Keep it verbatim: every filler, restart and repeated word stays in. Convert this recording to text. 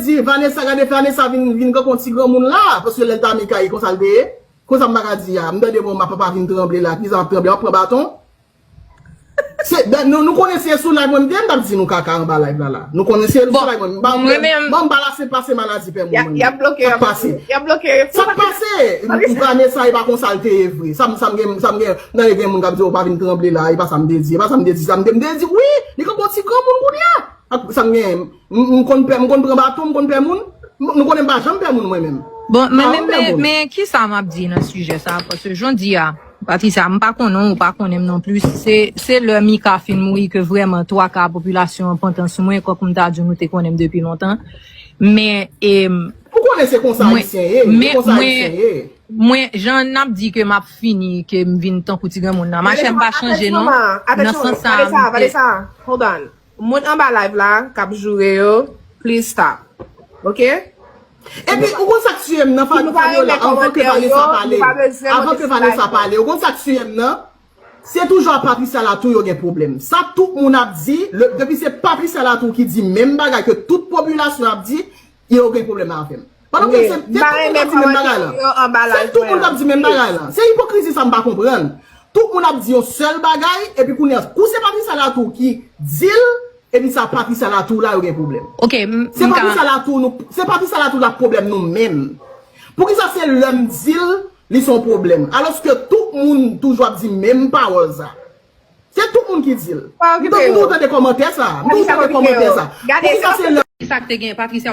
di, Vanessa, gade Vanessa vin, vin rankontre ti granmoun la, paske lè l ta Mikaye konsa l te ye. Konsa m pa ka di a. M tande bon, ma papa vin tranble la, ki sa m ap tranble, m ap pran baton. Se, ben, nou, nou konnen se sou live mwen m te, m t ap di nou kaka anba live la la. Nou konnen se sou live mwen. M pa, m pa la se pase maladi pè moun mwen. Y ap bloke, y ap bloke. Sa k pase? Vanessa, e pa konsa l te ye vre. Sa m, sa m gen, sa m gen, nan gen moun k ap di, ou pa vin tranble la, e pa sa m te di, e pa sa m te di, sa m te, m te di, wi, li konn bon ti granmoun kounye a. Sa m gen, m konn pè, m konn pran baton, m konn pè moun. Nou konnen m pa janm pè moun mwen menm. Bon, men, men, men, men ki sa m ap di nan sijè sa? Paske jodi a, Patricia, m pa konnen w, ou pa konnen m non plis. Se, se lè Mika fin mouri ke vrèman twa ka popilasyon an pantan sou mwen, kòk m ta di w nou te konnen m depi lontan. Men, e, Ou konnen se konsa Ayisyen ye, se konsa Ayisyen ye. Mwen, jan n ap di ke m ap fini, ke m vin tankou ti granmoun nan. Machè m pa chanje non. Nan sans sa, Hold on. Moun anba live la k ap joure yo, please stop. Ok? Epi, ou konn sa k tiye m nan, Fabiola, anvan ke Vanessa pale, anvan ke Vanessa pale, ou konn sa k tiye m nan? Se toujou a Patricia Latour yo gen pwoblèm. Sa tout moun ap di, depi se Patricia Latour ki di menm bagay ke tout popilasyon ap di, yo gen pwoblèm avè m. Pandan ke se tout moun k ap di menm bagay la. Se tout moun k ap di menm bagay la. Se ipokrizi sa m pa konprann. Tout moun ap di yon sèl bagay, epi kounye a, kou se Patricia Latour ki di l, epi sa Patricia Latour la yo gen pwoblèm. Ok, m, Se Patricia Latour nou, se Patricia Latour la pwoblèm nou menm. Poukisa se lè m di l, li se yon pwoblèm? Alòske tout moun toujou ap di menm pawòl sa. Se tout moun ki di l. M toujou tande kòmantè sa. M toujou tande kòmantè sa. Poukisa se lè Sa k te gen Patricia